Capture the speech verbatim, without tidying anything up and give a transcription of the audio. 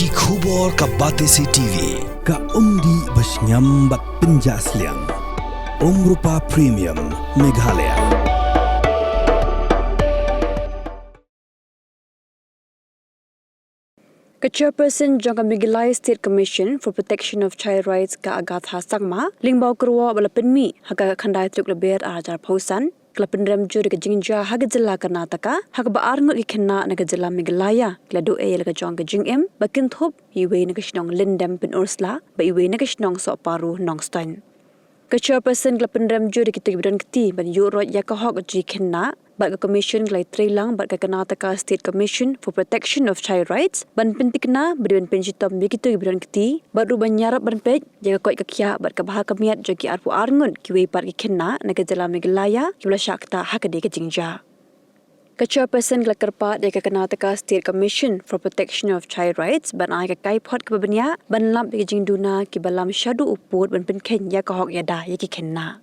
Ki khubor ka Batesi T V, ka umdih bashngiam bad pynjah sliang. Umrupa Premium, Meghalaya. Ka Chairperson jong ka Meghalaya State Commission for Protection of Child Rights, ka Agatha Sangma, lyngba u kyrwoh ba la pynmih ha ka khyndai tarik Lber ar hajar arphew san, ka la pynrem jur ïa ka jingjia ha ka jylla Karnataka, ha kaba arngut ki khynnah na ka jylla Meghalaya ki la duh ei ïa la ka jong ka jingim ba kynthup, iwei na ka shnong Lyndem Pynursla bad iwei na ka shnong Sohparu Nongstoiñ. Ka Chairperson ka la pynrem jur ïa kito kiba don kti ban ïuh roit ïa ka hok jong ki khynnah, bad ka Commission ka la ïatreilang bad ka Karnataka State Commission for Protection of Child Rights ban pynthikna bad ban pynshitom ïa kito kiba don kti, bad ruh ban ïarap ban peit ïa ka koit ka khiah bad ka bha ka miat jong ki arphew ar ngut kiwei pat ki khynnah na ka jylla Meghalaya kiba la shah ktah ha kane ka jingjia. Ka Chairperson ka la kyrpad ïa ka Karnataka State Commission for Protection of Child Rights ban ai ka kaiphod kaba bniah ban lap ïa ki jingduna kiba lam shaduh u pud ban pynkheiñ ïa ka hok ïada ïa ki khynnah.